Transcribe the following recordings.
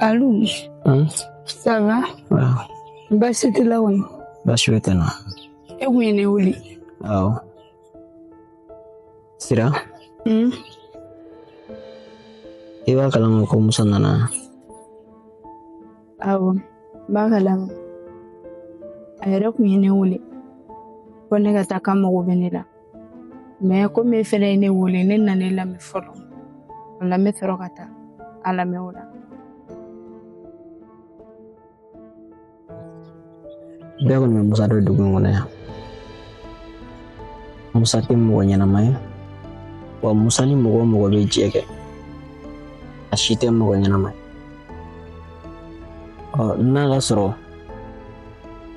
Allô? Ça va? Baasi t'i la kɔni? Baasi foyi tɛ n na. E kun ye ne wele. Awɔ. Sira? I b'a kalama ko Musa nana? Awɔ, n b'a kalama. A yɛrɛ kun ye ne wele ko ne ka taa k'a mago bɛ ne la. Mais komi e fɛnɛ ye ne wele, ne nana e lamɛn fɔlɔ. O la n bɛ sɔrɔ ka taa a lamɛn o la. Bɛɛ kɔni bɛ Musa dɔn dugu in kɔnɔ yan. Musa tɛ mɔgɔ ɲɛnama ye, wa Musa ni mɔgɔ o mɔgɔ bɛ jɛ kɛ, a si tɛ mɔgɔ ɲɛnama ye. Ɔ n'a ka sɔrɔ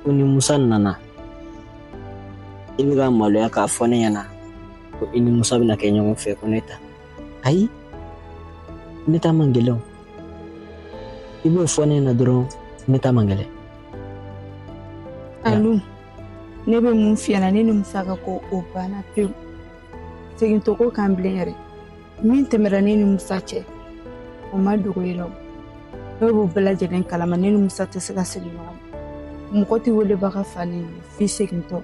ko ni Musa nana, i bɛ ka maloya k'a fɔ ne ɲɛna ko i ni Musa bɛna kɛ ɲɔgɔn fɛ ko ne ta. Ayi, ne ta man gɛlɛn o. I b'o fɔ ne ɲɛna dɔrɔn, ne ta man gɛlɛn. Alu, ne bɛ mun f'i ɲɛna, ne ni Musa ka ko o banna pewu. Segin tɛ ko kan bilen yɛrɛ. Min tɛmɛra ne ni Musa cɛ, o ma dogo e la o. Ne b'o bɛɛ lajɛlen kalama, ne ni Musa tɛ se ka segin ɲɔgɔn ma. Mɔgɔ tɛ welebaga fa ne ye f'i segintɔ.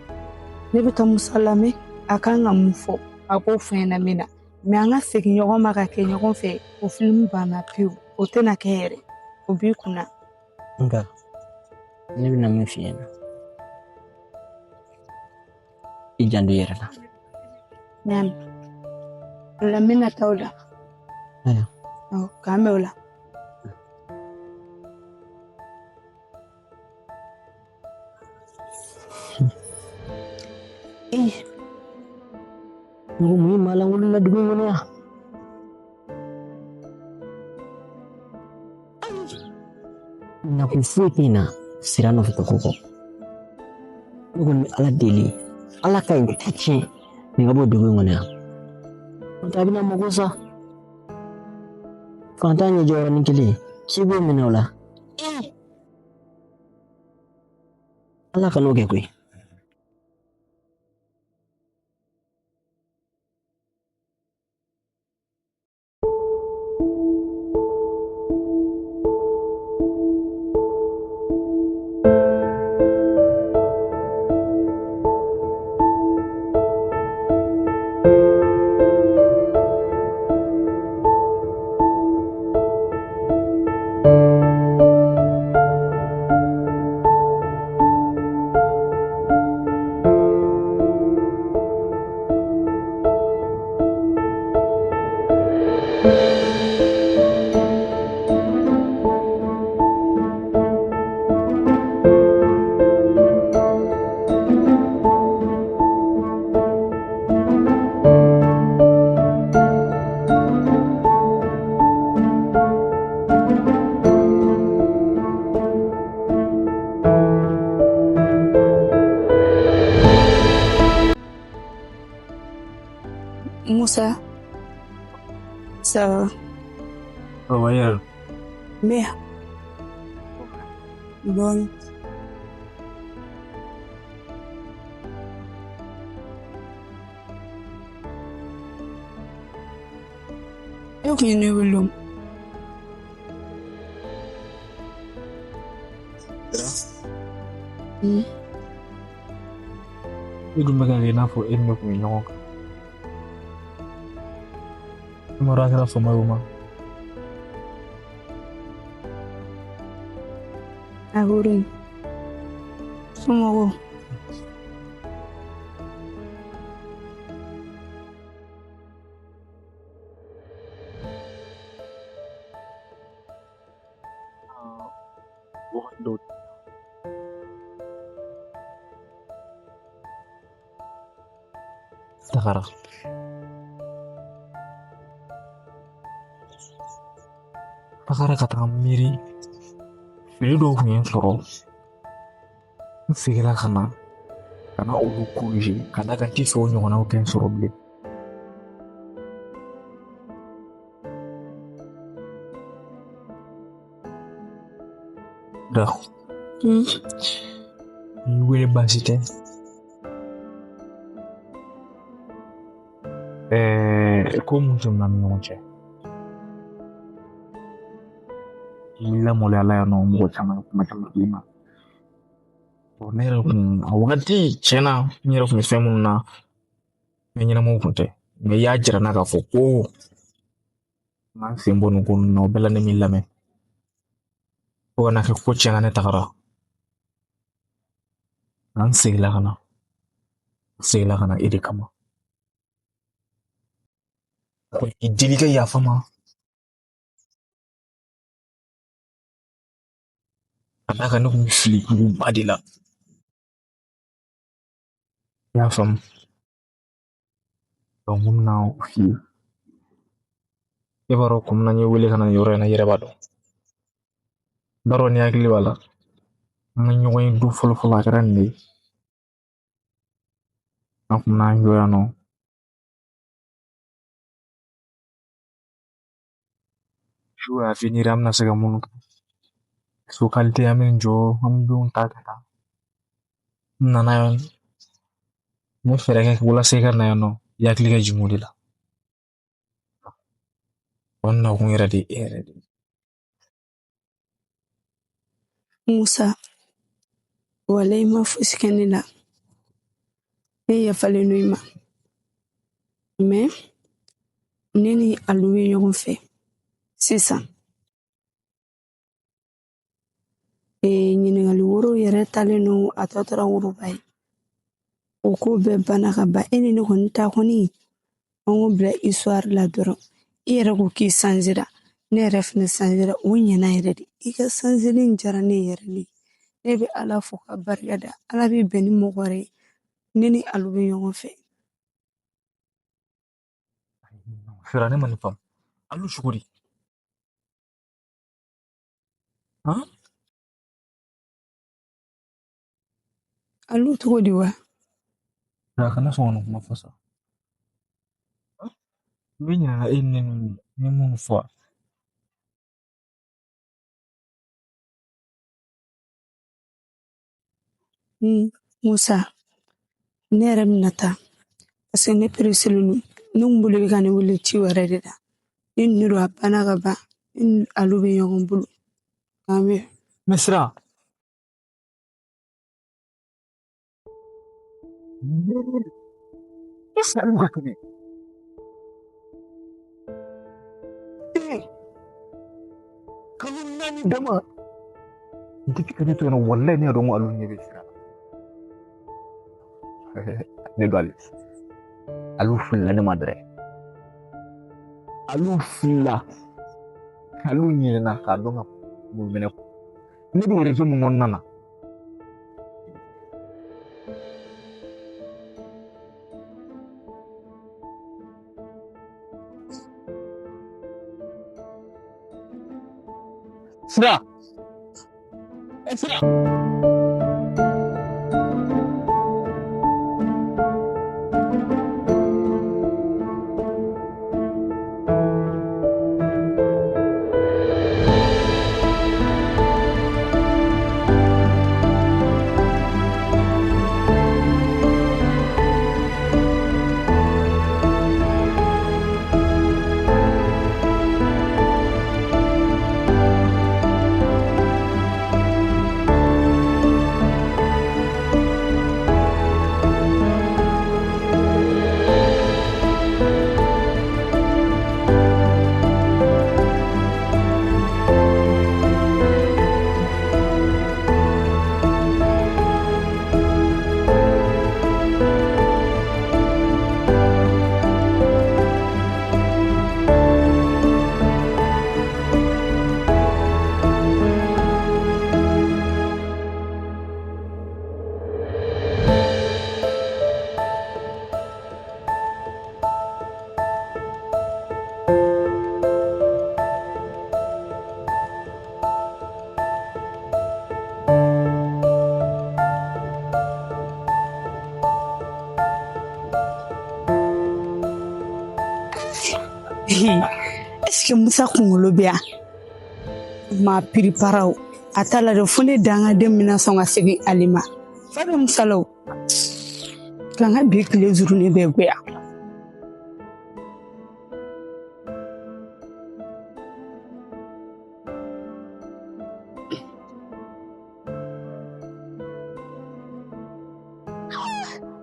Ne bɛ taa Musa lamɛn, a kan ka mun fɔ, a b'o fɔ n ɲɛna min na. Mais an ka segin ɲɔgɔn ma ka kɛ ɲɔgɔn fɛ, o filimu banna pewu. O tɛna kɛ yɛrɛ. O b'i kunna. Nka ne bɛna min f'i ɲɛna, i janto i yɛrɛ la. N y'a mɛn. O la n bɛna taa o la. Ayiwa. Awɔ, k'an bɛn o la. Ee, ne ko mun ye maa lankolon na dugu in kɔnɔ yan? Nakun foyi tɛ n na sira nɔfɛ tɛ ko kɔ. Ne kɔni bɛ Ala deli, Ala ka nin ta tiɲɛ nin ka bɔ dugu in kɔnɔ yan. N'o tɛ a bɛna mago sa. Fantan ɲɛ jɔyɔrɔnin kelen k'i b'o minɛ o la. Ala kan'o kɛ koyi. Musa, ça va? Ça va, yɛrɛ. N bɛ yan. Dɔɔnin. E kun ye ne wele o. E dun bɛ ka kɛ i n'a fɔ e ni ne kun bɛ ɲɔgɔn kan. I m'a dɔn a kɛra fama ye o ma. A bɔra yen. Somɔgɔw? Wagati dɔw tagara. Tagara ka taga miiri fili dɔw kun ye n sɔrɔ, n seginna ka na ka na olu corriger ka d'a kan n tɛ fɛ o ɲɔgɔnnaw kɛ n sɔrɔ bilen. Da. N'i wele baasi tɛ. Ko mun tɛmɛna ni ɲɔgɔn cɛ? N lamaloya la yan nɔ, mɔgɔ caman ye kuma caman f'i ma. Ne yɛrɛ kun a wagati tiɲɛna, n yɛrɛ kun bɛ fɛn minnu na, fɛn ɲɛnamaw kun tɛ. Mɛ i y'a jira n na k'a fɔ ko n ka n sen bɔ nin ko ninnu na, o bɛɛ la ne m'i lamɛn. Fo ka n'a kɛ ko tiɲɛna, ne tagara. Nka n seginna ka na. N seginna ka na e de kama. Ko i deli ka yafa ma. Ka d'a kan ne kun bɛ fili juguba de la. I y'a faamu? Donc n bɛna o f'i ye. E b'a dɔn kun min na n ye wele ka na nin yɔrɔ in na, i yɛrɛ b'a dɔn. N t'a dɔn ni hakili b'a la. An ka ɲɔgɔn ye don fɔlɔ fɔlɔ a kɛra nin de ye. An kun bɛna an jɔ yan nɔ. Jour à venir, an bɛna se ka minnu kɛ. So qualité an bɛ nin jɔ, an bɛ denw ta ka taa. N nana yan, n ye fɛɛrɛ kɛ walasa i ka na yan nɔ, i hakili ka jigin o de la. O nakun yɛrɛ de ye e yɛrɛ de ye. Musa, walayi i ma fosi kɛ ne la. Ne yafalen don i ma. Mais ne ni Alu bɛ ɲɔgɔn fɛ sisan. Ɲininkali woro yɛrɛ talen don, a tɔ tora woroba ye. O ko bɛɛ banna ka ban. E ni ne kɔni ta kɔni, an k'o bila histoire la dɔrɔn. I yɛrɛ ko k'i sanzira, ne yɛrɛ fɛnɛ sanzira, o ɲɛna yɛrɛ de. I ka sanzili in diyara ne yɛrɛ de ye. Ne bɛ Ala fo ka barika da. Ala bɛ bɛn ni mɔgɔ wɛrɛ ye. Ne ni Alu bɛ ɲɔgɔn fɛ. Sira, ne ma nin faamu. Alu cogo di? Han? Alu cogo di wa? Sira, kana sɔn ka nin kuma fɔ sa. N bɛ ɲinɛ e ni ne ni mun fɔ. Musa, ne yɛrɛ bɛna taa. Parce que ne pereselen don. Ne kun bolo bɛ ka ne wele ci wɛrɛ de la. Ne ni ne don a banna ka ban. Ne ni Alu bɛ ɲɔgɔn bolo. An bɛ. Mais Sira. Est-ce que Alu ka kɛnɛ? Kalo 4 dama. Depuis ka ne to yen nɔ, walayi ne y'a dɔn ko Alu ɲɛ bɛ Sira la. Ne don ale. Alu filila ne ma dɛrɛ. Alu filila. Alu ɲinɛna k'a dɔn ka mun minɛ. Ne bɛ réseau min kɔnɔna na. Sira! Sira! Est-ce que Musa kunkolo bɛ yan? Ma piriparaw a t'a la dɛ, fo ne dangaden bɛna sɔn ka segin ale ma. Fa bɛ Musa la o. Ka n ka bi tile zurunin bɛɛ goya.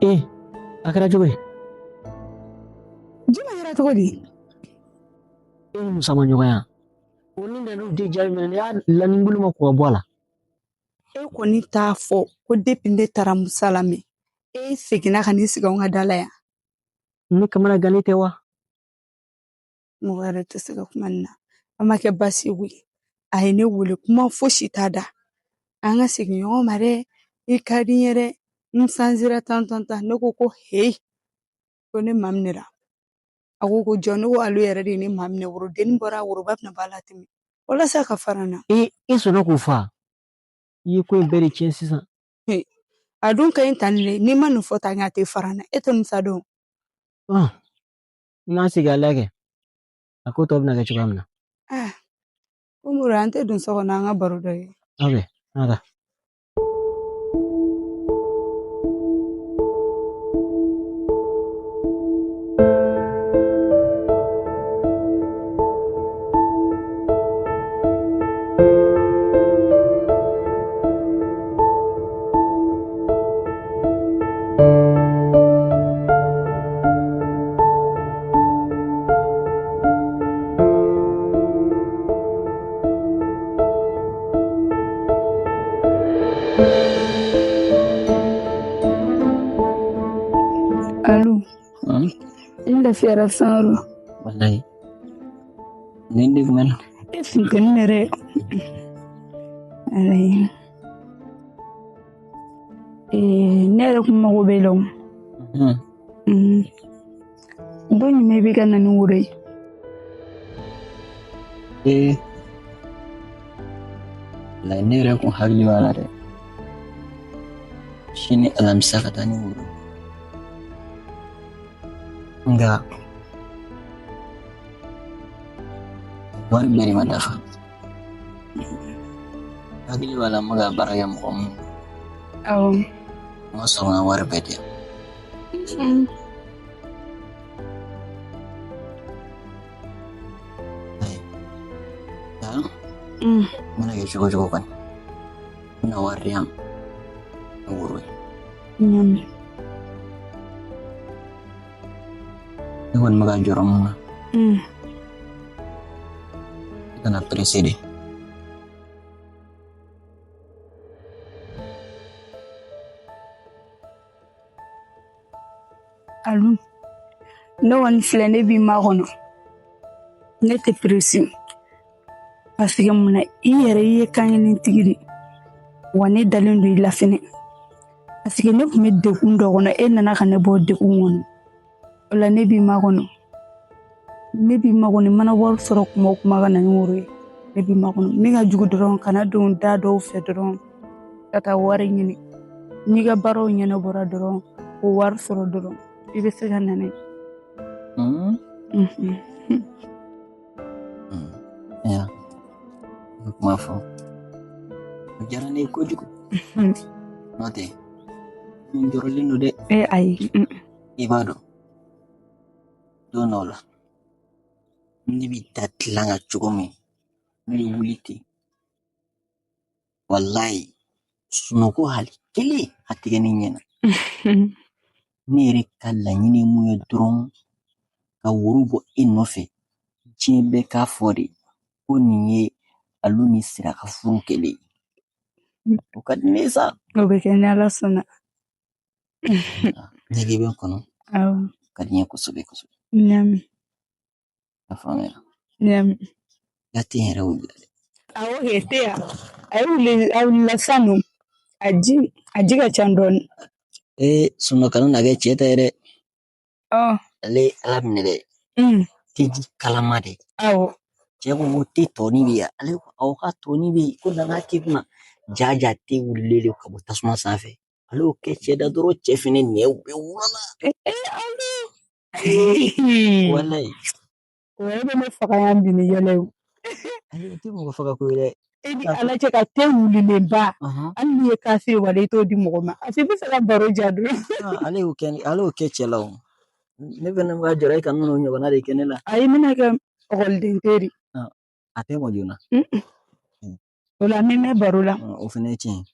Ee, a kɛra cogo di? Juma kɛra cogo di? E ni Musa ma ɲɔgɔn ye o ni nan'u den jaabi minɛ ne y'a la ni bolo ma ko ka bɔ a la. E kɔni t'a fɔ ko depuis ne taara Musa lamɛn e seginna ka n'i sigi anw ka da la yan. Ne kamana gannen tɛ wa? Mɔgɔ yɛrɛ tɛ se ka kuma nin na. A ma kɛ baasi ye koyi. A ye ne wele kuma fosi t'a da. An ka segin ɲɔgɔn ma dɛ. I ka di n ye dɛ. N sanzira tan tan tan. Ne ko ko heyi ko ne maminɛra. A ko ko jɔn ne ko alo yɛrɛ de ye ne maminɛ worodenni bɔra woroba bɛna b'a la tɛmɛ. Walasa ka fara n na. E e sɔnna k'o fɔ a? I ye ko in bɛɛ de tiɲɛ sisan. A dun ka ɲi tan de n'i ma nin fɔ tan a tɛ fara n na. E tɛ Musa dɔn. N k'an segin a lajɛ. A ko tɔ bɛna kɛ cogoya min na. Ah, Umaru an tɛ don so kɔnɔ an ka baro dɔ ye. Ok, an ka taa. Alu, n lafiyara sisan Wallahi. Nin de kun bɛ na. E funteni yɛrɛ. Alayi. Ne yɛrɛ kun mago b'e la o. Don jumɛn i bɛ ka na ni woro ye? Ee. Wallahi ne yɛrɛ kun hakili b'a la dɛ. Sini alamisa ka taa ni woro. Nka wari bɛɛ de ma dafa. Hakili b'a la n bɛ ka baara kɛ mɔgɔ mun. Awɔ. N ma sɔn ka wari bɛɛ di yan. Ayi. Nka mana kɛ cogo o cogo kɔni, n bɛna wari di yan ni woro ye. N y'a mɛn. Ne kɔni bɛ ka jɔrɔ mun na. I kana pressé de. Alu, ne kɔni filɛ ne b'i makɔnɔ. Ne tɛ pressé. Parce que mun na i yɛrɛ i ye kan kelen tigi de. Wa ne dalen don i la fɛnɛ. Parce que ne tun bɛ degun dɔ kɔnɔ e nana ka ne bɔ degun kɔnɔ. O la ne b'i makɔnɔ. Ne b'i makɔnɔ i mana wari sɔrɔ kuma o kuma ka na ni woro ye. Ne b'i makɔnɔ. Min ka jugu dɔrɔn kana don da dɔw fɛ dɔrɔn ka taa wari ɲini. N'i ka baaraw ɲɛnabɔra dɔrɔn o wari sɔrɔ dɔrɔn i bɛ se ka na n'a ye. Ya, i bɛ kuma fɔ. O diyara ne ye kojugu. N'o tɛ, n jɔrɔlen don dɛ. E ayi. I b'a dɔn, don dɔw la, ne bɛ da dilan kan cogo min, ne bɛ wuli ten. Walayi, sunɔgɔ hali kelen a tigɛ ne ɲɛ na. Ne yɛrɛ ka laɲini ye mun ye dɔrɔn, ka woro bɔ e nɔfɛ. Diɲɛ bɛɛ k'a fɔ de ko nin ye Alu ni Sira ka furu kɛlen ye. O ka di ne ye sa. O bɛ kɛ ni Ala sɔnna. Ne k'i bɛ n kɔnɔ. Awɔ. Ka di n ye kosɛbɛ kosɛbɛ. N y'a mɛn. A faamuya. N y'a mɛn. I ka te in yɛrɛ wulila dɛ. Awɔ kɛ te yan. A ye wuli a wulila sisan nɔ. A ji ka ca dɔɔnin. Ee sunɔ kana na kɛ cɛ ta ye dɛ. Ale Ala minɛ dɛ. Teji kalama de. Awɔ. Cɛ ko ko te tɔnin bɛ yan. Ale ko awɔ k'a tɔnin bɛ yen ko nana k'i kunna. Ja ja te wulilen don ka bɔ tasuma sanfɛ. Ale y'o kɛ cɛ da dɔrɔn cɛ fɛnɛ nɛw bɛɛ wulala. Walayi. O yɛrɛ bɛ ne faga yan bi ni yɛlɛ ye. Ayi, o tɛ mɔgɔ faga ko ye dɛ. E ni Ala cɛ ka te wulilenba. Hali n'i ye kafe wale i t'o di mɔgɔ ma. A tɛ bɛ fɛ ka baro ja dɔrɔn. Ale y'o kɛ, ale y'o kɛ cɛ la o. Ne fɛnɛ bɛ ka jɔrɔ e kana n'o ɲɔgɔnna de kɛ ne la. Ayi, n bɛna kɛ ɔkɔliden teri. A tɛ mɔ joona. O la n bɛ mɛn baro la. O fɛnɛ ye tiɲɛ ye.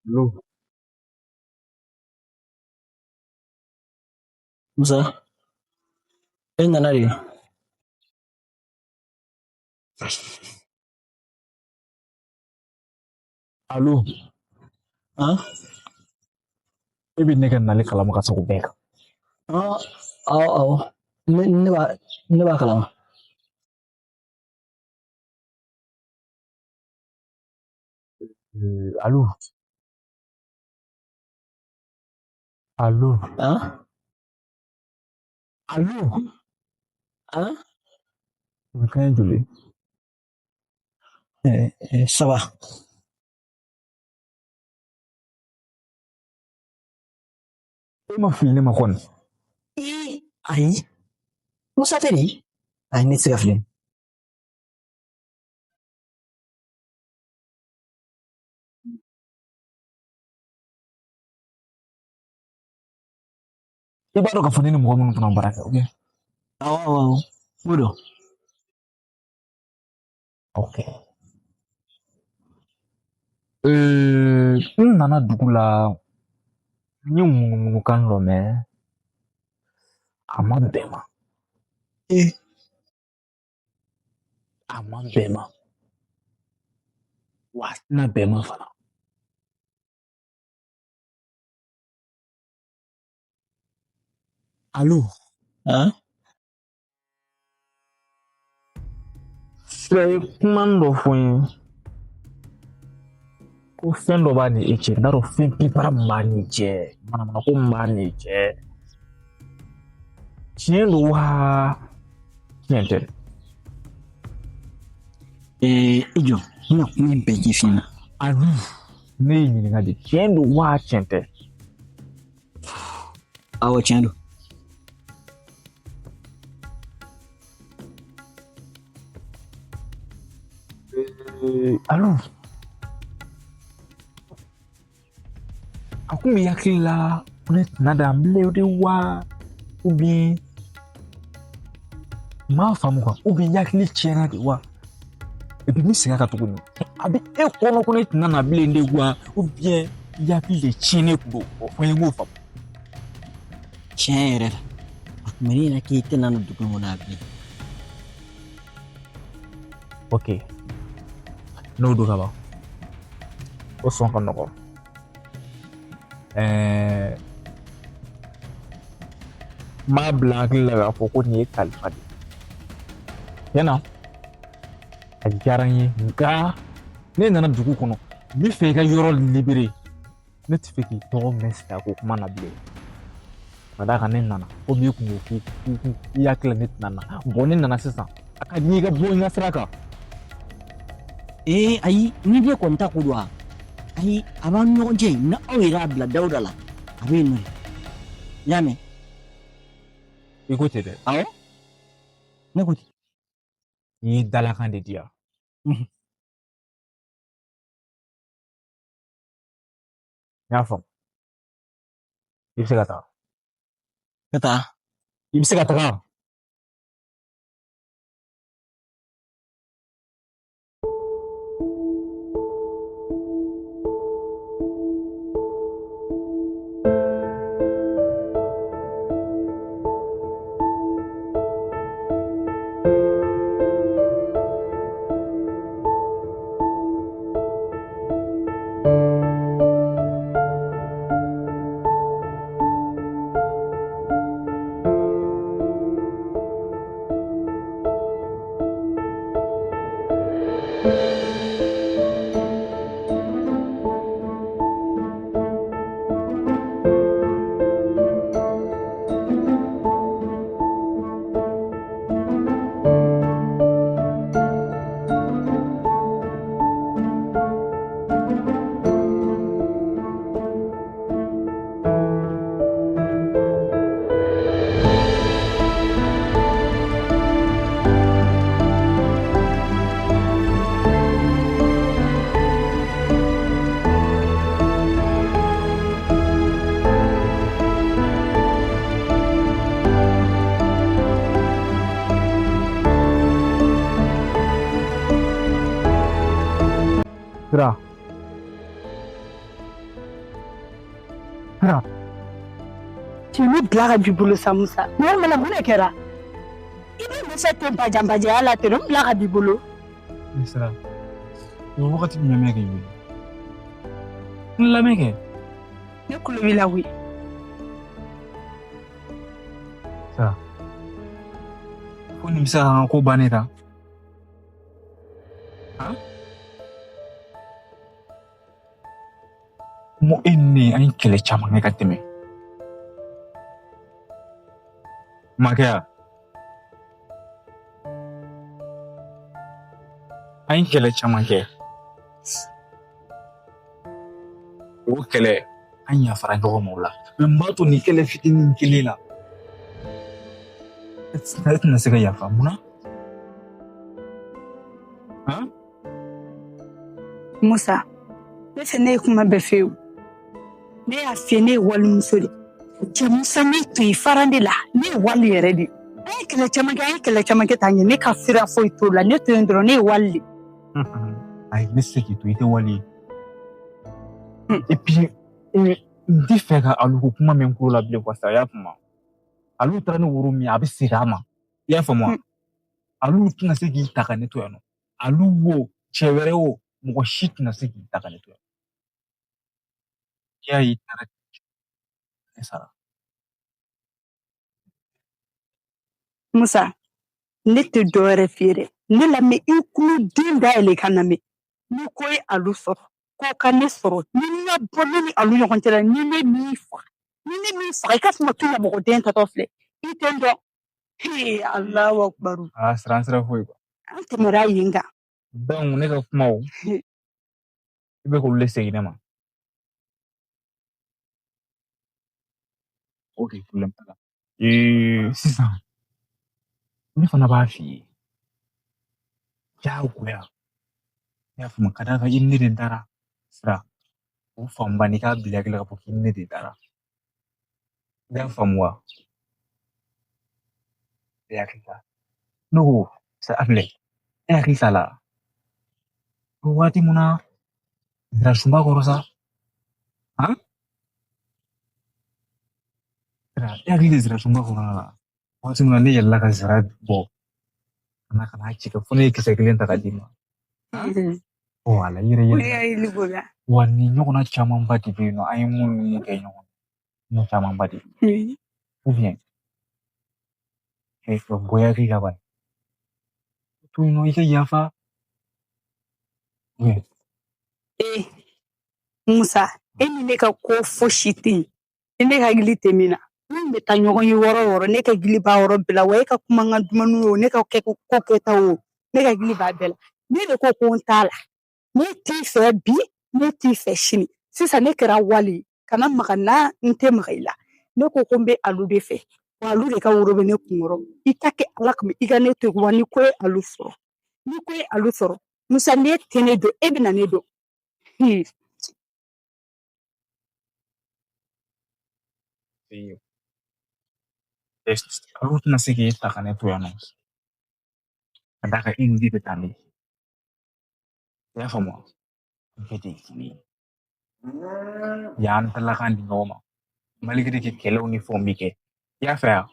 Allo. Musa, e nana de. Allo. Han? E bɛ ne ka nali kalama ka se o bɛɛ kan. Awɔ, awɔ. Ne b'a kalama. Allo. Allo. Han? Allo. Han? O kan ye joli? 3. E ma fili ne ma kɔni. Ayi. Musa tɛ nin? Ayi, ne tɛ se ka fili. I b'a dɔn k'a fɔ ne ni mɔgɔ minnu fana baara kɛ, ok? Awɔ, awɔ, awɔ. N b'o dɔn. Ok. N nana dugu la, n ye ŋunuŋunukan dɔ mɛn, a ma bɛn ma. A ma bɛn ma. Wa a tɛna bɛn ma fana. Allo. Han? Sira ye kuma dɔ fɔ n ye ko fɛn dɔ b'a ni e cɛ, n t'a dɔn fɛn pipara min b'a ni cɛ, manamana ko min b'a ni cɛ. Tiɲɛ don wa tiɲɛ tɛ? I jɔ, n bɛna kuma in bɛɛ ɲɛf'i ɲɛna. Alu, ne y'i ɲininka de, tiɲɛ don wa tiɲɛ tɛ? Awɔ, tiɲɛ don. Alu, a kun bɛ hakili la ko ne tɛna dan bilen o de wa, ou bien n m'a faamu quoi, ou bien hakili tiɲɛna de wa. Et puis n bɛ segin a kan tuguni, a bɛ e kɔnɔ ko ne tɛna na bilen de wa, ou bien i hakili de tiɲɛnen kun don, o fɔ n ye n k'o faamu. Tiɲɛ yɛrɛ la, a kun bɛ ne ɲɛna k'i tɛna na dugu in kɔnɔ yan bilen. Ok, n'o don ka ban, o sɔn ka nɔgɔn. N b'a bila hakili la k'a fɔ ko nin ye kalifa de ye. Tiɲɛ na, a diyara n ye, nka ne nana dugu kɔnɔ, n bɛ fɛ i ka yɔrɔ libere. Ne tɛ fɛ k'i tɔgɔ mɛn sirako kuma na bilen. Ka d'a kan ne nana komi i kun ko k'i hakili la ne tɛna na. Bon, ne nana sisan, a ka di n ye i ka bɔ n ka sira kan. Ayi, ni ne kɔni ta ko don wa? Ayi, a b'an ni ɲɔgɔn cɛ, ni aw yɛrɛ y'a bila Dawuda la, a bɛ yen nɔ de. I y'a mɛn? I ko ten dɛ. Awɔ, ne ko ten. I ye dalakan de di yan. N y'a faamu. I bɛ se ka taa. Ka taa? I bɛ se ka taga. Sira. Sira. Cɛ ne bila ka b'i bolo sa Musa. Ne mana mun de kɛra? I bɛ Musa to bajanbajanya la ten, n bila ka b'i bolo. Ne Sira. I bɛ wagati jumɛn mɛn k'i wele? N lamɛn kɛ. Ne kulo b'i la koyi. Sira. Ko nin bɛ se k'an ka ko ban ne ta? Han? Mo e ni ne an ye kɛlɛ caman kɛ ka tɛmɛ. Ma kɛ ya? An ye kɛlɛ caman kɛ. O kɛlɛ an yafara ɲɔgɔn ma o la. Mɛ n b'a to nin kɛlɛ fitinin kelen la. E tɛna se ka yafa mun na? Han? Musa, ne fɛ ne ye kuma bɛɛ f'e ye. Ne y'a f'i ye ne ye walimuso de. Cɛ Musa ne to yen faran de la, ne ye wali yɛrɛ de. An ye kɛlɛ caman kɛ, an ye kɛlɛ caman kɛ tan ɲɛ, ne ka sira foyi t'o la, ne to yen dɔrɔn ne ye wali de. Ayi, ne tɛ se k'i to i tɛ wali ye. Et puis, n tɛ fɛ ka alu ko kuma mɛn n tulo la bilen quoi, saya kuma. Alu taara ni woro min ye, a bɛ segin a ma. I y'a faamu wa? Alu tɛna se k'i ta ka ne to yan nɔ. Alu wo, cɛ wɛrɛ wo, mɔgɔ si tɛna se k'i ta ka ne to yan. I y'a ye i taara ne sara. Musa, ne tɛ dɔ wɛrɛ f'i ye dɛ. Ne lamɛn i kulo den dayɛlɛ i ka lamɛn. Ni ko ye alu sɔrɔ, ko ka ne sɔrɔ, ni n ka bɔ ne ni alu ɲɔgɔn cɛ la, ni ne m'i faga, ni ne m'i faga, i ka sɔn ka tu mɔgɔ den tatɔ filɛ. I tɛ n dɔn. Hee, Alahu akubaru. Aa, sira an sira foyi quoi. An tɛmɛra yen kan. Donc ne ka kumaw, i bɛ k'olu de segin ne ma. Ok, problème t'a la. Sisan, ne fana b'a f'i ye. Diyagoya. I y'a faamu ka d'a kan i ni ne de dara. Sira, o faamuba n'i k'a bila i hakili la k'a fɔ k'i ni ne de dara. I y'a faamu wa? E hakili t'a la. Ne ko, a filɛ, e hakili t'a la. Ko waati mun na, zira sunba kɔrɔ sa. Han? Sira, e hakili tɛ zira sunba kɔrɔ la. Waati mun na ne yɛlɛla ka zira bɔ. Ka n'a ci fo ne ye kisɛ kelen ta ka d'i ma. Wala i yɛrɛ Ne yɛlɛ. hakili b'o la. Wa nin ɲɔgɔnna camanba de bɛ yen nɔ, an ye minnu kɛ ɲɔgɔn na. Camanba de. Ou bien, bɔ i hakili la bani. To yen nɔ i ka yafa. Ou bien. Ee, Musa, e ni ne ka ko fosi tɛ yen. I ne hakili tɛ min na. Min bɛ taa ɲɔgɔn ye wɔɔrɔ wɔɔrɔ, ne ka gili b'a yɔrɔ bɛɛ la, wa e ka kumakan dumanw o, ne ka kɛ ko kɛta o, ne ka gili b'a bɛɛ la. Ne de ko ko n t'a la. Ne t'i fɛ bi, ne t'i fɛ sini. Sisan ne kɛra wali ye. Kana maga n na, n tɛ maga i la. Ne ko ko n bɛ alu de fɛ. Wa alu de ka woro bɛ ne kunkɔrɔ. I ta kɛ Ala kama, i ka ne to yen, wa ni ko ye alu sɔrɔ. Ni ko ye alu sɔrɔ, Musa ne tɛ ne dɔn, e bɛ na ne dɔn. Alu tɛna se k'e ta ka ne to yan nɔ. Ka d'a kan i ni de bɛ taa ne. I y'a faamu wa? Bɛɛ de ye kelen ye. Y'an dalakan di ɲɔgɔn ma. Malgré que kɛlɛw ni fɛnw bɛ kɛ. I y'a fɛ wa?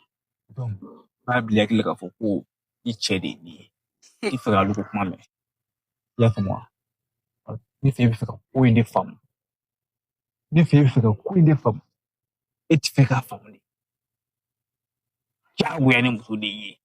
Donc, b'a bila i hakili la k'a fɔ ko i cɛ de ye nin ye. I fɛ ka alu ko kuma mɛn. I y'a faamu wa? Ne fɛ e bɛ fɛ ka ko in de faamu. Ne fɛ e bɛ fɛ ka ko in de faamu. E tɛ fɛ k'a faamu de. Diyagoya ne muso de ye.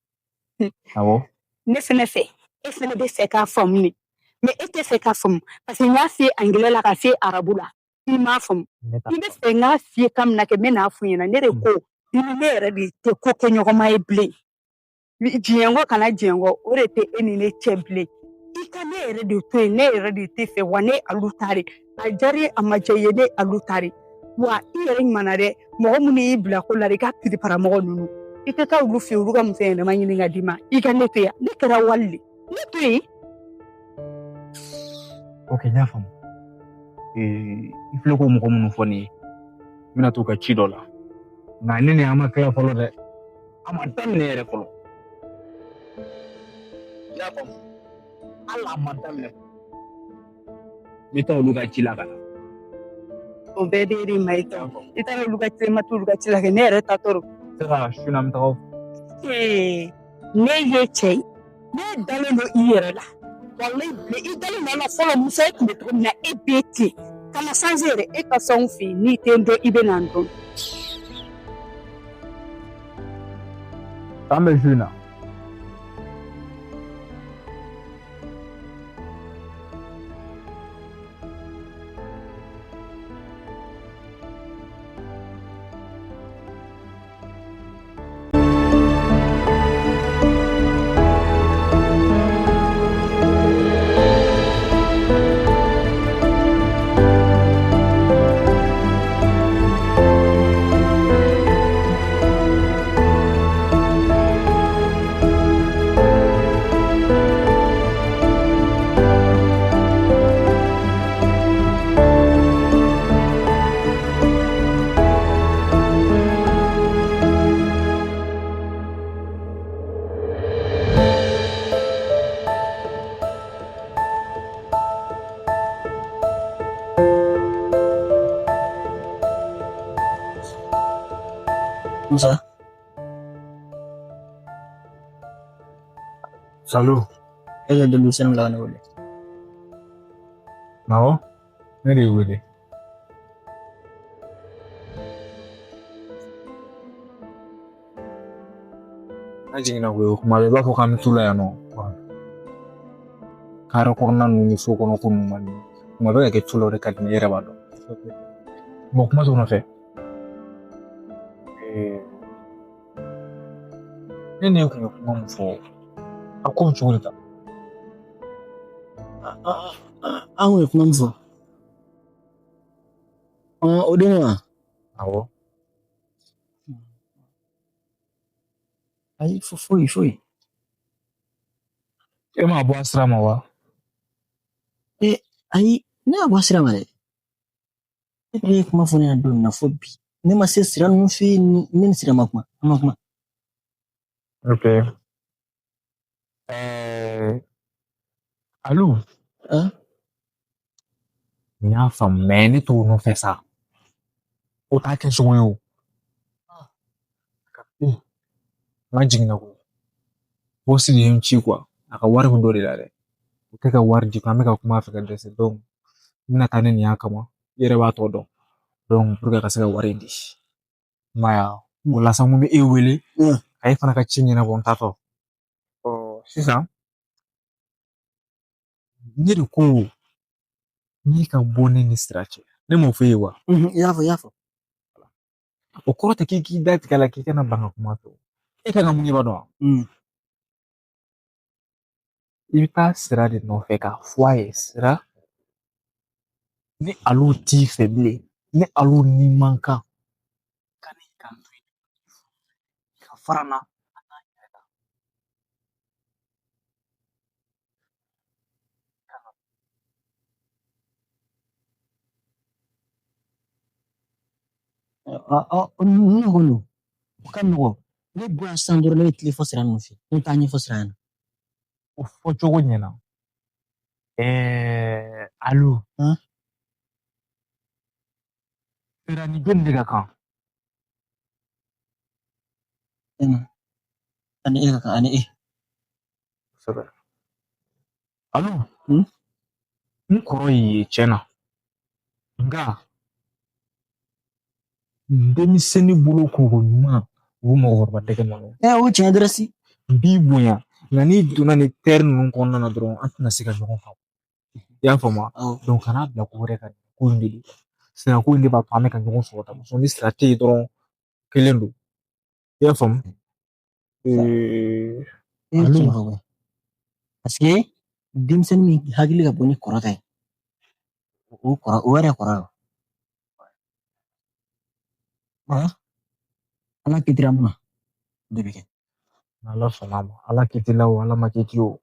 Awɔ. Ne fɛnɛ fɛ, e fɛnɛ bɛ fɛ k'a faamu de. Mais e tɛ fɛ k'a faamu. Parce que n y'a f'i ye angilɛ la k'a f'i ye arabu la. I m'a faamu. I bɛ fɛ n k'a f'i ye kan min na kɛ, n bɛ n'a f'u ɲɛna. Ne de ko, i ni ne yɛrɛ de tɛ ko kɛ ɲɔgɔnma ye bilen. Diɲɛkɔ kana diɲɛkɔ, o de tɛ e ni ne cɛ bilen. I ka ne yɛrɛ de to yen, ne yɛrɛ de tɛ fɛ, wa ne alu ta de. A diyara i ye, a ma diya i ye, ne alu ta de. Wa i yɛrɛ ɲuman dɛ, mɔgɔ minnu y'i bila ko la dɛ, i ka piriparamɔgɔ ninnu. I tɛ taa olu fɛ yen, olu ka muso ɲɛnama ɲini ka d'i ma. I ka ne to yan, ne kɛra wali de. Ne to yen. Ok, n y'a faamu. I filɛ k'o mɔgɔ minnu fɔ nin ye, n bɛna t'u ka ci dɔ la. Nka ne ni an ma tila fɔlɔ dɛ. A ma daminɛ yɛrɛ fɔlɔ. I y'a faamu? Hali a ma daminɛ. N bɛ taa olu ka ci la ka na. O bɛɛ de ye ma i ta. I taara olu ka ci ma t'olu ka ci la kɛ ne yɛrɛ ta tɔɔrɔ. Se ka su na an bɛ taga. Ee, ne ye cɛ ye. Ne dalen don i yɛrɛ la. Walayi bilen i dalen don a la fɔlɔ Musa e tun bɛ cogo min na e bɛ ten. Kana sanze yɛrɛ e ka s'anw fɛ yen n'i tɛ n dɔn i bɛ na n dɔn. K'an bɛ su in na. Musa. Salut. E ka denmisɛnnin bila ka ne wele. Awɔ, ne de y'i wele. An jiginna koyi, o kuma bɛɛ i b'a fɔ k'an bɛ tu la yan nɔ. Kare kɔnɔna ninnu ni so kɔnɔ ko ninnu man di. Kuma bɛɛ ka kɛ tu la o de ka di ne ye, e yɛrɛ b'a dɔn. Bon, kuma t'o nɔfɛ. Ne ni e kun ye kuma min fɔ, a ko bɛ cogo di tan? An kun ye kuma min fɔ. O don wa? Awɔ. Ayi, foyi foyi. E m'a bɔ a sira ma wa? E, ayi, ne y'a bɔ a sira ma dɛ. Ne ye kuma fɔ ne ɲɛna don min na fo bi. Ne ma se sira ninnu fɛ yen, ne ni sira ma kuma, an ma kuma. Ok. Alu. Hein? N y'a faamu, mais ne t'o nɔfɛ sa. O t'a kɛ cogo ye o. N ka jiginna koyi. Bosi de ye n ci quoi. A ka wari kun dɔ de la dɛ. O tɛ ka wari di, an bɛ ka kuma a fɛ ka dɛsɛ. Donc, n bɛna taa ne nin y'a kama. I yɛrɛ b'a tɔ dɔn. Donc, pour que a ka se ka wari in di. I m'a ye wa? O la sa n ko bɛ e wele. Ka e fana ka ci ɲɛnabɔ n taatɔ. Ɔ sisan, ne de ko n'i ka bɔ ne ni sira cɛ. Ne m'o f'e ye wa? I y'a fɔ, i y'a fɔ. O kɔrɔ tɛ k'i k'i da tigɛ a la k'i kana ban ka kuma fɛ o. E kan ka mun kɛ i b'a dɔn wa? I bɛ taa sira de nɔfɛ k'a fɔ a ye sira ni alu t'i fɛ bilen, ni alu ni man kan. Ka n'i kanto i ka fara n na. Ne kɔni o ka nɔgɔn. Ne bɔra sisan dɔrɔn ne bɛ tile fɔ sira ninnu fɛ. Ne bɛ taa ɲɛfɔ sira ɲɛna. O fɔcogo ɲɛna. Alu. Han? Sira ni jɔnni de ka kan? Ani e ka kan, ani e. Kosɛbɛ. Alu. N kɔrɔ y'i ye tiɲɛ na. Nka denmisɛnnin bolo koko ɲuman u bɛ mɔgɔkɔrɔba dɛgɛ nɔnɔ. O tiɲɛ dɔrɔn si. N b'i bonya nka n'i donna nin tɛri ninnu kɔnɔna na dɔrɔn an tɛna se ka ɲɔgɔn faamu. I y'a faamu wa? Donc kana bila ko wɛrɛ kan ko in de don. Sira ko in de b'a to an bɛ ka ɲɔgɔn sɔrɔ tan. Ni sira tɛ yen dɔrɔn kelen don. I y'a faamu? Alu. Parce que denmisɛnnin min hakili ka bon ni kɔrɔ ta ye, o kɔrɔ, o yɛrɛ kɔrɔ ye. Ala kitira mun na, o de bɛ kɛ. Ala sɔnna a ma, Ala kiti la o, Ala ma kiti o.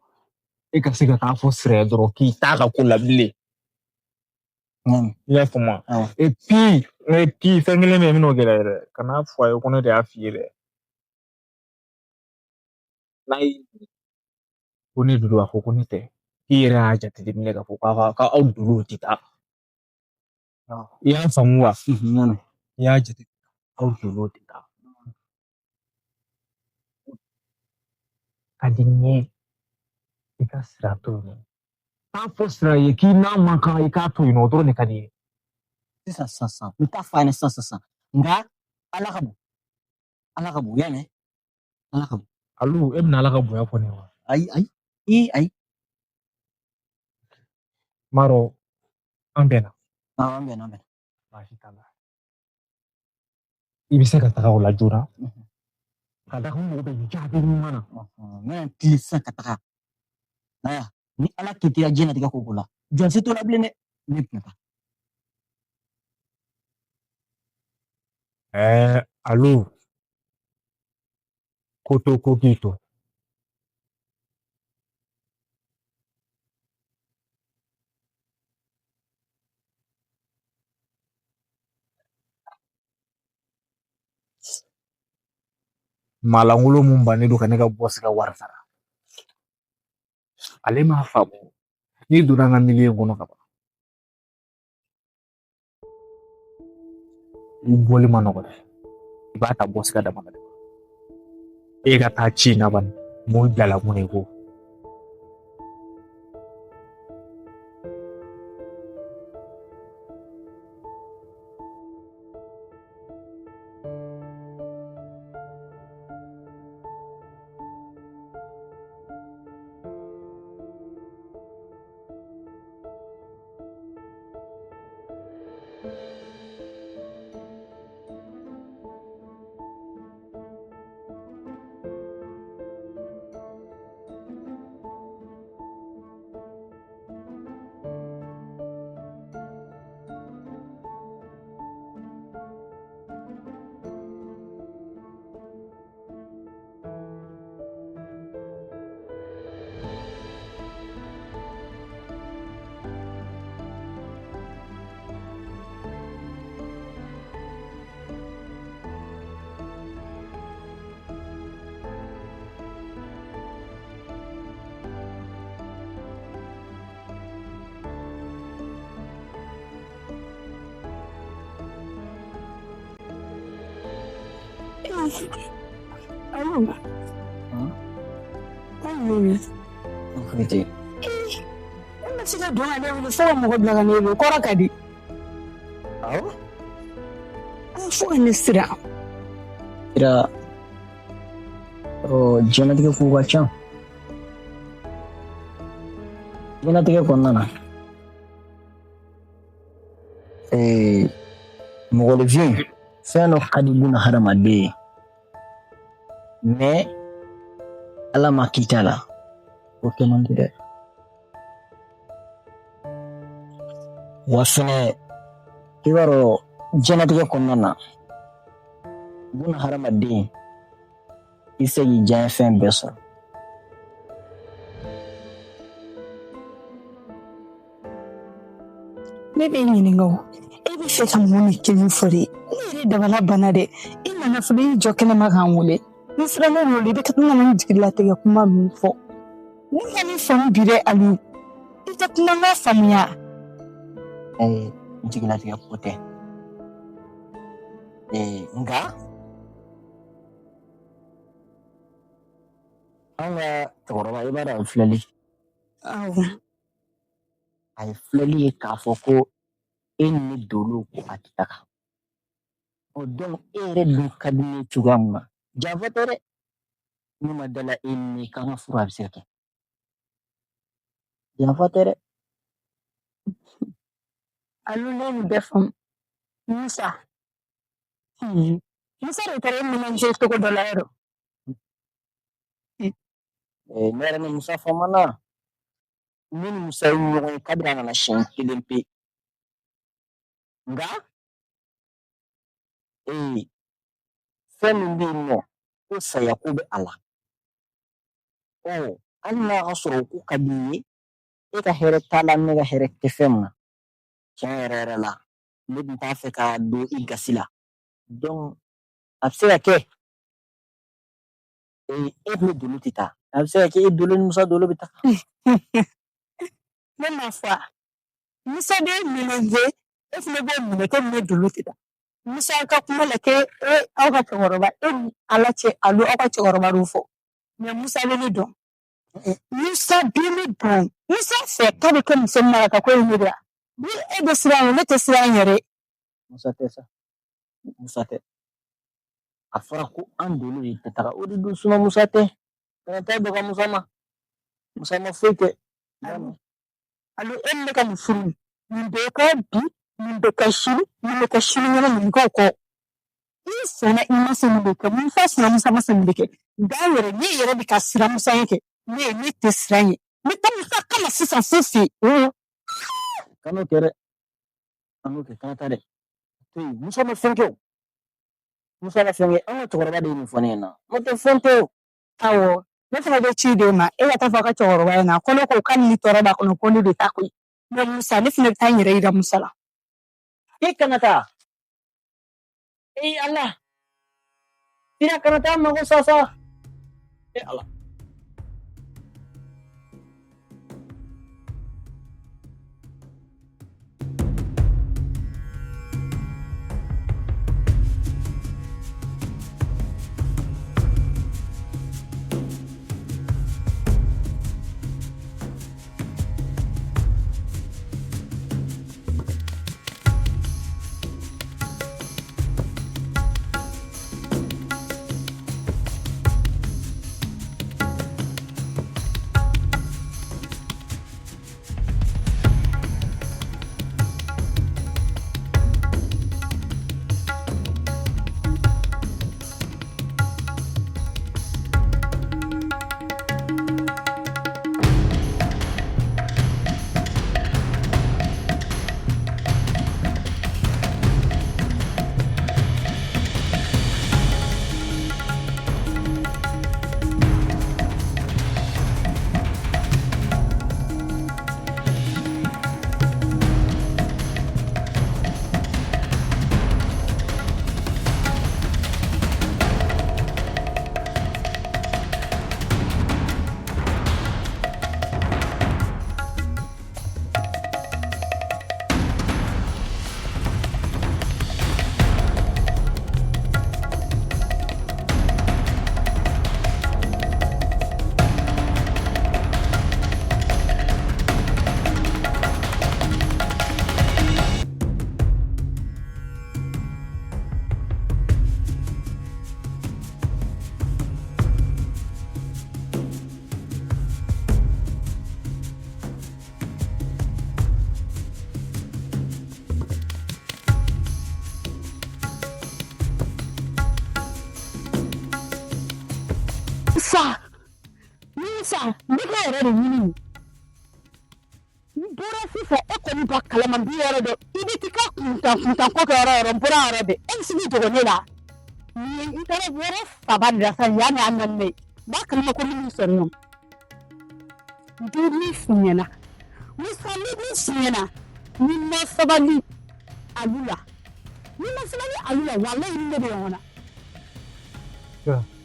E ka se ka taa fɔ sira ye dɔrɔn k'i t'a ka ko la bilen. I y'a faamu wa? Et puis fɛn kelen bɛ yen n bɛn'o gɛlɛya dɛ. Kan'a fɔ a ye ko ne de y'a f'i ye dɛ. N'a y'i ko ne don a fɔ ko ne tɛ. K'i yɛrɛ y'a jateminɛ k'a fɔ k'aw donn'o tɛ taa. I y'a faamu wa? N y'a mɛn. I y'a jate. Aw donn'o de kan. Ka di n ye i ka sira to yen nɔ. Taa fɔ sira ye k'i n'a man kan i k'a to yen nɔ, o dɔrɔn de ka di n ye. Sisan sisan sisan n t'a fɔ a ɲɛna sisan sisan nka Ala ka bon, Ala ka bon, i y'a mɛn, Ala ka bon. Alu, e bɛna Ala ka bonya fɔ ne ye wa? Ayi ayi i ayi. N b'a dɔn an bɛnna. Awɔ, an bɛnna, an bɛnna. Baasi t'a la. I bɛ se ka taga o la joona. Ka d'a kan n mago bɛ jaabi ɲuman na. N bɛna n tilen sisan ka taga. Aya, ni Ala kitira diɲɛlatigɛ ko ko la, jɔn se t'o la bilen dɛ, ne tɛna taa. Alu, ko to ko k'i to. Maalankolon mun bannen don ka ne ka bɔsi ka wari sara, ale m'a faamu. N'i donna an ka milieu in kɔnɔ ka ban, i bɔli ma nɔgɔ dɛ. I b'a ta bɔsi ka dama dɛ. E ka taa ci in na bani, mun bilala mun de ko? Alu. Alu. Foyi tɛ yen. E ma se ka don ka ne wele fo ka mɔgɔ bila ka ne wele, kɔrɔ ka di. Awɔ. Fo ka ne siran. Sira, diɲɛlatigɛ kow ka ca. Diɲɛlatigɛ kɔnɔna na, mɔgɔninfin fɛn dɔ ka di buna hadamaden ye, mais Ala ma k'i ta la, o kɛ man di dɛ. Wa fɛnɛ i b'a dɔn diɲɛlatigɛ kɔnɔna na, buna hadamaden i se k'i diɲɛ fɛn bɛɛ sɔrɔ. Ne bɛ ɲininka o, e bɛ fɛ ka mun de kelen fɔ de? Ne yɛrɛ dabala banna dɛ. I nana fɔlɔ i jɔ kɛnɛma k'an wele. Ni sirannen don i bɛ ka na ni jigilatigɛ kuma min fɔ. Ne ma nin faamu bi dɛ Aliyu. I tɛ kuma n k'a faamuya. Jigilatigɛ ko tɛ. Nka an ka cɛkɔrɔba, i b'a dɔn a ye filɛli. Awɔ. A ye filɛli ye k'a fɔ ko e ni ne donn'o ko a tɛ taga. Ɔ donc e yɛrɛ dun ka di ne ye cogoya min na, janfa tɛ dɛ. Ne ma dala e ni ne k'an ka furu a bɛ se ka kɛ. Janfa tɛ dɛ. Alu, ne ye nin bɛɛ faamu. Musa. Musa de taara e mélanger cogo dɔ la yɔrɔ. Ne yɛrɛ ni Musa famana. Ne ni Musa ye ɲɔgɔn ye kabini a nana siɲɛ kelen pe. Nka fɛn min bɛ yen nɔ ko saya ko bɛ a la. Ɔ hali n'a ka sɔrɔ o ko ka di n ye, e ka hɛrɛ t'a la, ne ka hɛrɛ tɛ fɛn min na. Tiɲɛ yɛrɛ yɛrɛ la, ne tun t'a fɛ ka don i gasi la. Donc a bɛ se ka kɛ e ni dolo tɛ taa. A bɛ se ka kɛ e dolo ni Musa dolo bɛ taa. Ne m'a fɔ a. Musa de ye mélanger E fana b'o minɛ komi ne dolo tɛ da. Musa ka kuma la k'e aw ka cɛkɔrɔba e ni Ala cɛ alu aw ka cɛkɔrɔba d'o fɔ. Mais Musa bɛ ne dɔn. Musa bɛ ne dɔn. Musa fɛ k'a bɛ kɛ muso mara ka ko ye ne de la. Ni e bɛ siran ɲɛ ne tɛ siran n yɛrɛ. Musa tɛ sa. Musa tɛ. A fɔra ko an dolo de tɛ taga o de don sinon Musa tɛ. Kana taa dɔgɔ Musa ma. Musa ma foyi kɛ. Alu e ni ne ka nin furu nin bɛ kɛ bi nin bɛ kɛ sini nin bɛ kɛ sinikɛnɛ nin bɛ kɛ o kɔ. I sɔnna i ma sɔn nin bɛ kɛ Musa sɔnna Musa ma sɔn nin bɛ kɛ. Nka yɛrɛ ne yɛrɛ bɛ ka siran Musa ɲɛ kɛ ne ne tɛ siran ɲɛ. Ne tɛ Musa kama sisan fo fɛ yen. Kan'o kɛ dɛ. Kan'o kɛ kana taa dɛ. To yen Musa ma fɛn kɛ o. Musa ma fɛn kɛ an ka cɛkɔrɔba de ye nin fɔ ne ɲɛna. N'o tɛ fɛn tɛ o. Awɔ ne fana bɛ ci d'e ma e ka taa fɔ aw ka cɛkɔrɔba ɲɛna ko ne ko k'ale ni tɔɔrɔ b'a kɔnɔ ko ne de ta koyi. Mais Musa ne fana bɛ taa n yɛrɛ yira Musa la. I kana taa. Ee Ala. Sira kana taa mago sa sa. E Ala. Musa Musa ne ka yɛrɛ de ɲini. N bɔra sisan e kɔni b'a kalama n b'i yɔrɔ dɔn i bɛ t'i ka kuntan kuntan ko kɛ yɔrɔ o yɔrɔ n bɔra yɔrɔ bɛɛ e bɛ se k'i dogo ne la. Nin ye n taara yɔrɔ saba de la sisan yan y'a naani ye. N b'a kalama ko ne b'i sɔrɔ yen. N bɛ min f'i ɲɛna Musa n bɛ min f'i ɲɛna ni ma sabali alu la ni ma sabali alu la walayi ni ne bɛ ɲɔgɔn na.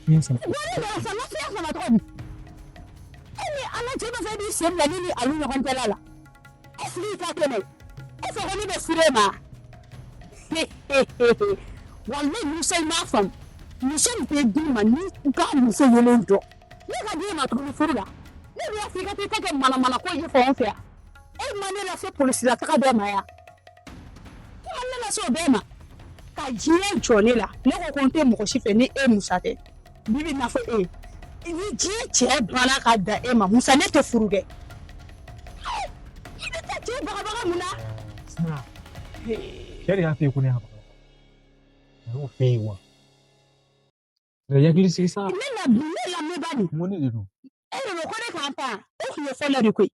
Min sama. Wari bɛ sama fiɲɛ sama cogo di? E ni Ala cɛ b'a fɔ e b'i sen bila ne ni alu ɲɔgɔn cɛla la. E sigi i ka kɛnɛ. E fɛ ko ne bɛ furu e ma. Walayi Musa i m'a faamu. Muso min tɛ d'i ma ni i ka muso yelen dɔn. Ne ka di e ma tuguni furu la. Ne b'a fɔ i ka taa i ta kɛ manamana ko ye fan o fɛ yan. E ma ne lase polisi la taga bɛɛ ma yan. E ma ne lase o bɛɛ ma. Ka diɲɛ jɔ ne la. Ne ko ko n tɛ mɔgɔ si fɛ ni e Musa tɛ. Bi bi n'a fɔ e ye. Ni diɲɛ cɛ banna ka dan e ma Musa ne tɛ furu kɛ. I bɛ taa cɛ bagabaga mun na? Sina. Cɛ de y'a f'i ye ko ne y'a bagabaga. A y'o f'e ye wa? I hakili sigi sa. Ne la ne lamɛnba nin. N ko ne de don. E de ko ko ne k'an pan. O tun ye fɔlɔ de koyi.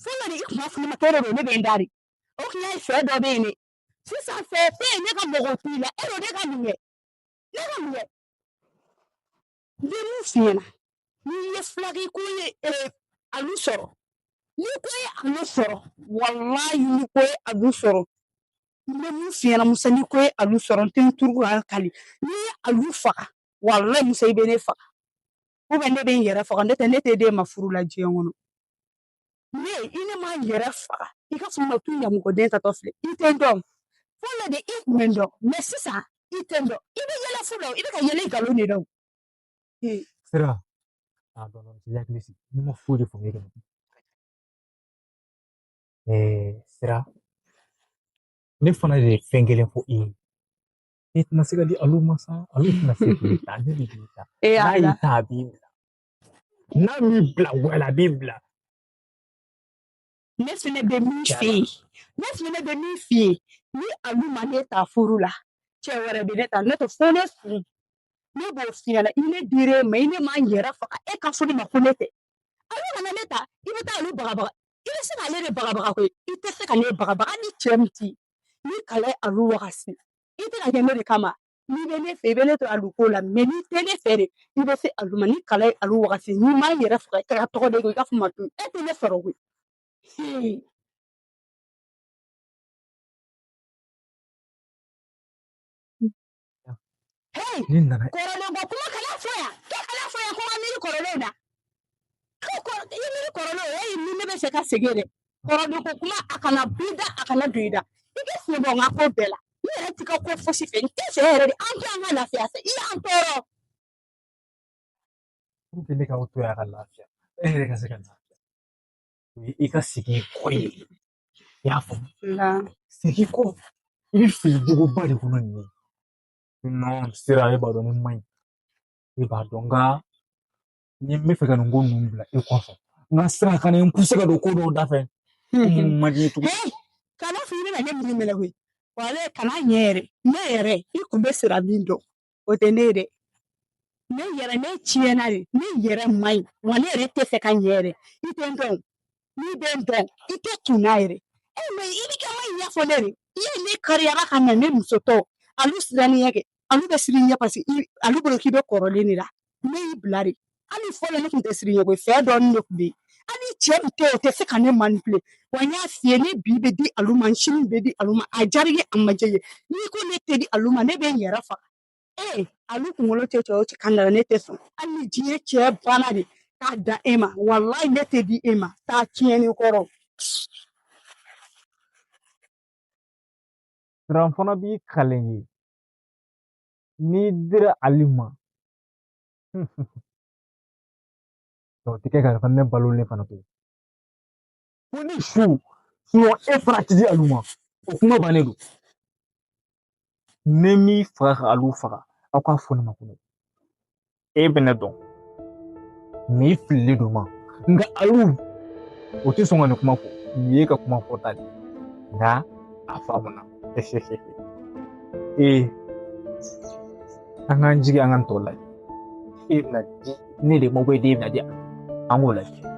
Fɔlɔ de i tun b'a fɔ ne ma k'e de don ne bɛ n da de. O tun y'a ye fɛ dɔ bɛ yen dɛ. Sisan fɛ tɛ yen ne ka mɔgɔ t'i la. E de ne ka mun kɛ? Ne ka mun kɛ? N bɛ mun f'i ɲɛna? N'i ye fulakɛ ko ye alu sɔrɔ. Ni ko ye alu sɔrɔ, walayi ni ko ye alu sɔrɔ. N bɛ mun f'i ɲɛna Musa ni ko ye alu sɔrɔ n tɛ n turu k'a kali. N'i ye alu faga, walayi Musa i bɛ ne faga. Ou bien ne bɛ n yɛrɛ faga, ne tɛ ne tɛ den ma furu la diɲɛ kɔnɔ. Ne i ne ma n yɛrɛ faga. I ka fɔ ma k'i ɲamɔgɔden tatɔ filɛ. I tɛ n dɔn. Fɔlɔ de i kun bɛ n dɔn mais sisan i tɛ n dɔn. I bɛ yɛlɛ fu la o, i bɛ ka yɛlɛ nkalon de la o. Sira. Ah non non, i hakili sigi. Ne ma foyi de faamu e ka nin. Sira. Ne fana de ye fɛn kelen fɔ i ye. Ne tɛna se ka di alu ma sa. Alu tɛna se k'i ta. Ne de b'i ta. E N'a y'i Ala. ta a b'i bila. N'a m'i bila wala a b'i bila. Ne fɛnɛ bɛ min f'i ye. Ne fɛnɛ bɛ min f'i ye. Ni alu ma ne ta furu la, cɛ wɛrɛ bɛ ne ta. Ne tɛ fo ne sun. Ne b'o f'i ɲɛna. I ne dir'e ma, i ne ma n yɛrɛ faga. E ka fɔ ne ma ko ne tɛ. Alu nana ne ta, i bɛ taa alu bagabaga. I bɛ se k'ale de bagabaga koyi. I tɛ se ka ne bagabaga ni cɛ min ti. Ni kala ye alu wagasi. I tɛ ka kɛ ne de kama. N'i bɛ ne fɛ, i bɛ ne to alu ko la. Mais n'i tɛ ne fɛ de, i bɛ se alu ma. Ni kala ye alu wagasi, n'i ma n yɛrɛ faga, i ka tɔgɔ de i k'a fɔ ma tun. E tɛ ne sɔrɔ koyi. Hey! Ne nana. Kɔrɔlen ko kuma kana fɔ yan. K'e kana fɔ yan ko n ka miiri kɔrɔlenw na. Ko kɔrɔ i miiri kɔrɔlenw, e ye ni ne bɛ fɛ ka segin dɛ. Kɔrɔlen ko kuma a kana b'i da, a kana don i da. I k'i sen bɔ n ka ko bɛɛ la. Ne yɛrɛ t'i ka ko fosi fɛ. N tɛ fɛ yɛrɛ de. An tɛ an ka lafiya fɛ. I y'an tɔɔrɔ. Pour que ne k'aw to yan ka lafiya. E yɛrɛ ka se ka lafiya. O ye i ka segin kɔ ye. I y'a faamu. Segin kɔ. I bɛ fili juguba de kɔnɔ nin ye. Non, Sira, e b'a dɔn ne man ɲi. E b'a dɔn nka ni n bɛ fɛ ka nin ko ninnu bila e kɔfɛ. Nka Sira kana n pousser ka don ko dɔw da fɛ. Ko minnu man di n ye tugun. Hey! Kana fɔ i bɛna ne miiri minɛ koyi. Wale kana ɲɛ yɛrɛ. Ne yɛrɛ, i kun bɛ sira min dɔn. O tɛ ne ye dɛ. Ne yɛrɛ, ne tiɲɛna de. Ne yɛrɛ man ɲi. Wa ne yɛrɛ tɛ fɛ ka ɲɛ yɛrɛ. I tɛ n dɔn. N'i bɛ n dɔn, i tɛ tun n'a yɛrɛ. E mais i bɛ kɛ ma ɲɛfɔ ne de. I ye ne kariyara ka na ne muso tɔ. Alu siranni ɲɛ kɛ. Alu bɛ siran ɲɛ parce que alu bolo k'i bɛ kɔrɔlen de la. Ne y'i bila de. Hali fɔlɔ ne tun tɛ siran ɲɛ koyi. Fɛn dɔɔnin de tun bɛ yen. Hali cɛ min tɛ yen, o tɛ se ka ne manipuler. Wa n y'a f'i ye, ne bi bɛ di alu ma, n sini bɛ di alu ma. A diyara i ye, a ma diya i ye. N'i ko ne tɛ di alu ma, ne bɛ n yɛrɛ faga. Ee, alu kunkolo tɛ cɛ o cɛ kan na, ne tɛ sɔn. Hali ni diɲɛ cɛ banna de k'a dan e ma, walayi ne tɛ di e ma. Taa tiɲɛni kɔrɔ. Sira fana b'i kalen ye. N'i dira ale ma, o tɛ kɛ ka ne balolen fana to. Ko ni su, sinon e fana ti di alu ma. O kuma bannen don. Ne m'i faga ka alu faga, aw k'a fɔ ne ma ko ne. E bɛ ne dɔn. Nin fililen don ma. Nka alu, o tɛ sɔn ka nin kuma fɔ. Nin ye ka kuma fɔta de ye. Nka a faamuna. Ee, an k'an jigi an ka tɔ lajɛ. E bɛna di ne de ma, den bɛna di an k'o lajɛ.